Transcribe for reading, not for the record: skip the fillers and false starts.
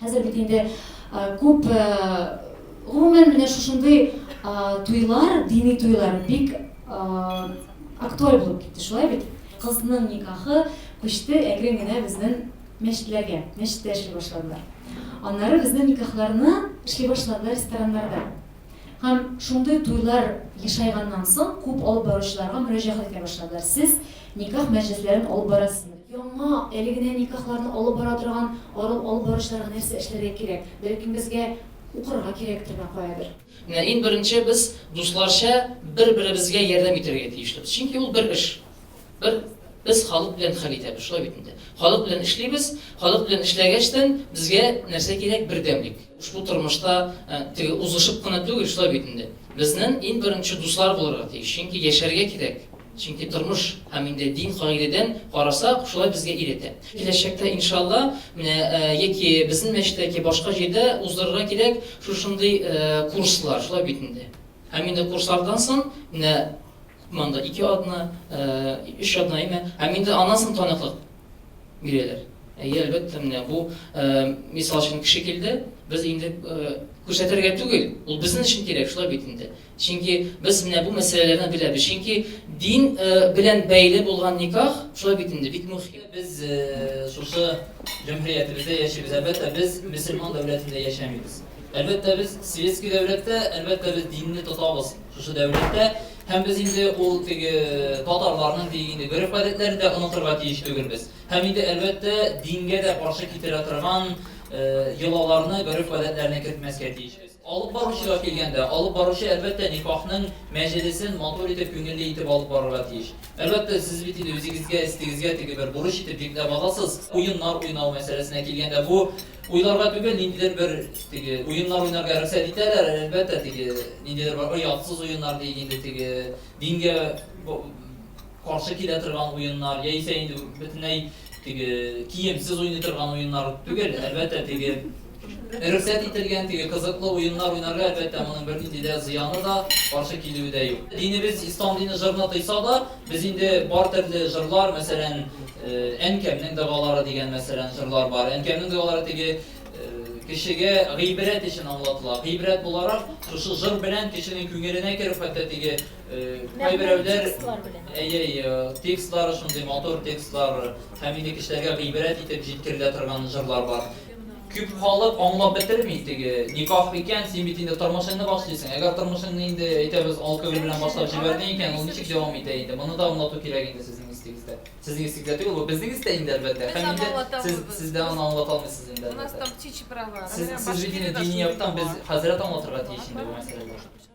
Хәзер бит инде күп, гомумән, менә шушындый туйлар, дини туйлар бик актуаль булып китте, шулай бит? Кызның никахы күчте әкрен генә безнең мәчетләргә, мәчеттә эшли башладылар. Аннары безнең никахларны эшли башладылар рестораннарда. Һәм шундый туйлар ешайганнан соң, күп алып баручыларга мөрәҗәгать итә башладылар, Сез никах мәҗлесләрен алып барасызмы? Яңа, әле генә никахларны алып бара торган алып баручыларга нәрсә эшләргә кирәк? Бәлкем безгә укырга кирәктер менә каядыр? Менә иң беренче без дусларча бер-беребезгә ярдәм итәргә тиешлебез. Чөнки ул бер эш. Бер без халык белән хәл итәбез, шулай бит инде. Халык белән эшлибез, халык белән эшләгәчтен безгә нәрсә кирәк? Бердәмлек. Ушбу тормышта теге узышып кына түгел, шулай бит инде. Безнең иң беренче дуслар булырга тиеш, чөнки яшәргә кирәк. Чөнки тормыш һәм инде дин кагыйдәдән карасак, шулай безгә өйрәтә. Киләчәктә, иншалла, менә яки безнең мәчеттә, яки башка җирдә уздырырга кирәк шушындый курслар, шулай бит инде. Һәм инде курслардан соң, менә Монда ике атна, өч атна име? Һәм инде аннан соң таныклык бирәләр. Әйе, әлбәттә, менә бу, мисал өчен, кеше килде, без инде күрсәтергә түгел, ул безнең өчен кирәк, шулай бит инде. Чөнки без менә бу мәсьәләләрне беләбез. Чөнки дин белән бәйле булган никах, шулай бит инде, бик мөһим. Без шушы җөмһүриятебездә яшибез. Әлбәттә, без мөселман дәүләтендә яшәмибез. Әлбәттә, без светский дәүләттә, әлбәттә, без динне тотабыз. Шушы дәүләттә һәм без инде ул теге татарларның диик инде гореф-гадәтләрен дә онытырга тиеш түгелбез. Һәм инде, әлбәттә, дингә дә каршы китерә торган йолаларны, гореф-гадәтләрне кертмәскә тиешбез. Алып баручыга килгәндә, алып баручы, әлбәттә, никахның мәҗелесен матур итеп, күңелле итеп алып барырга тиеш. Әлбәттә, сез бит инде үзегезгә, өстегезгә теге бер бурыч итеп йөкләп аласыз. Уеннар уйнау мәсьәләсенә килгәндә, бу Уйларга түгел, ниндидер бер теге уеннар уйнарга рөхсәт итәләр, әлбәттә, теге ниндидер бер оятсыз уеннар диик инде, теге дингә каршы килә торган уеннар, яисә инде бөтенләй теге киемсез уйный торган уеннар түгел, әлбәттә, теге рөхсәт ителгән теге кызыклы уеннар уйнарга, әлбәттә, моның бернинди дә зыяны да, каршы килүе дә юк. Динебез, ислам дине җырны тыйса да, без инде бар төрле җырлар, мәсәлән, Әнкәмнең догалары дигән, мәсәлән, җырлар бар. Әнкәмнең догалары теге кешегә гыйбрәт өчен аңлатыла. Гыйбрәт буларак, шушы җыр белән кешенең күңеленә кереп, хәтта теге кайберәүләр әйе, әйе, текстлары шундый матур текстлар һәм инде кешеләргә гыйбрәт итеп җиткерелә торган җырлар бар. Күп халык аңлап бетерми, теге никах икән, син бит инде тормышыңны башлыйсың. Әгәр тормышыңны инде, әйтәбез, алкоголь белән башлап җибәрдең икән, ул ничек дәвам итә инде? Моны да аңлату кирәк инде сезнең истегездә. Сезнең истегездә түгел, бу безнең истә инде, әлбәттә. Без Һәм аны инде аңлата сез, алмыйбыз. сез дә аны аңлата алмыйсыз инде, У нас әлбәттә. там птичьи права. Сез, сез бит инде дини яктан без хәзрәт аңлатырга тиеш инде бу мәсьәләдә.